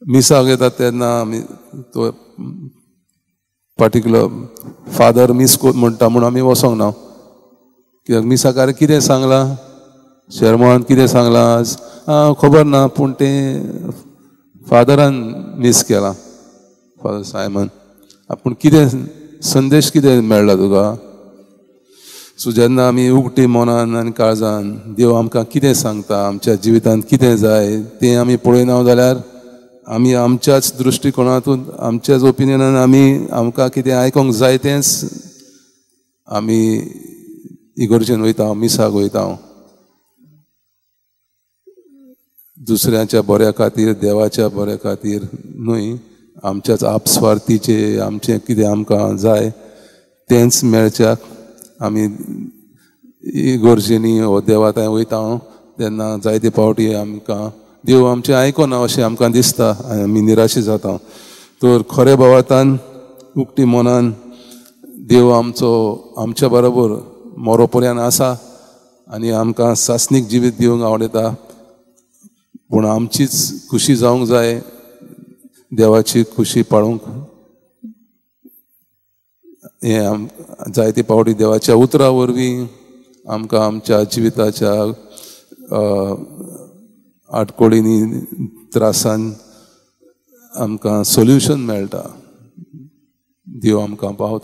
मिसाक येतात तेन्ना आमी तो पार्टिकुलर फादर मीस म्हणटा म्हूण आमी वचोंक ना. कित्याक मिसाकार कितें सांगलां, शेरमोनान कितें सांगलां आज खबर ना, पूण तें फादरान मीस केलां, फादर सायमन. पूण कितें संदेश कितें मेळ्ळा तुका? सो जेन्ना आमी उगटी मनान आनी काळजान देव आमकां कितें सांगता, आमच्या जिवितांत कितें जाय तें आमी पळयना जाल्यार आमी आमच्याच दृश्टिकोणातून, आमच्याच ओपिनियनान आमी आमकां कितें आयकोंक जाय तेंच आमी इगर्जेन वयता, मिसाक वयता. दुसऱ्यांच्या बऱ्या खातीर, देवाच्या बऱ्या खातीर न्हय, आमच्याच आपस्वार्थीचे आमचें कितें आमकां जाय तेंच मेळच्याक आमी इगर्जेनी वो देवा थंय वयता तेन्ना जायते फावटी आमकां देव आमचें आयकना अशें आमकां दिसता आनी आमी निराशी जाता. तर खऱ्या भावार्थान उक्ती मनान देव आमचो आमच्या बरोबर मोरो पर्यंत आसा आनी आमकां सासणीक जिवीत दिवंक आवडटा. पूण आमचीच खुशी जावंक जाय, देवाची खुशी पाळूंक. हें जायते फावटी देवाच्या उतरा वरवीं आमकां आमच्या जिविताच्या आडकोळींनी, त्रासान आमकां सोल्युशन मेळटा. देव आमकां पावता.